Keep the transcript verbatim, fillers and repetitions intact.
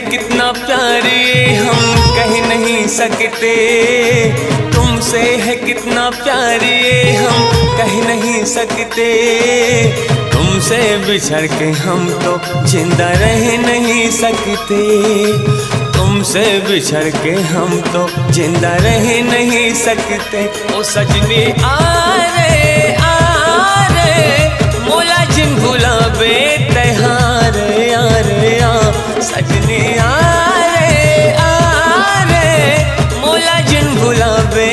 कितना प्यार ये हम कह नहीं सकते, तुमसे है कितना प्यार ये हम कह नहीं सकते। तुमसे बिछड़ के हम तो जिंदा रह नहीं सकते, तुमसे बिछड़ के हम तो जिंदा रह नहीं सकते। ओ सजनी आ रे, आ रे, मोला जिन भुलाबे तैं, आ रे, आ रे, आ। सजनी आ रे, आ रे, मोला जिन भुलाबे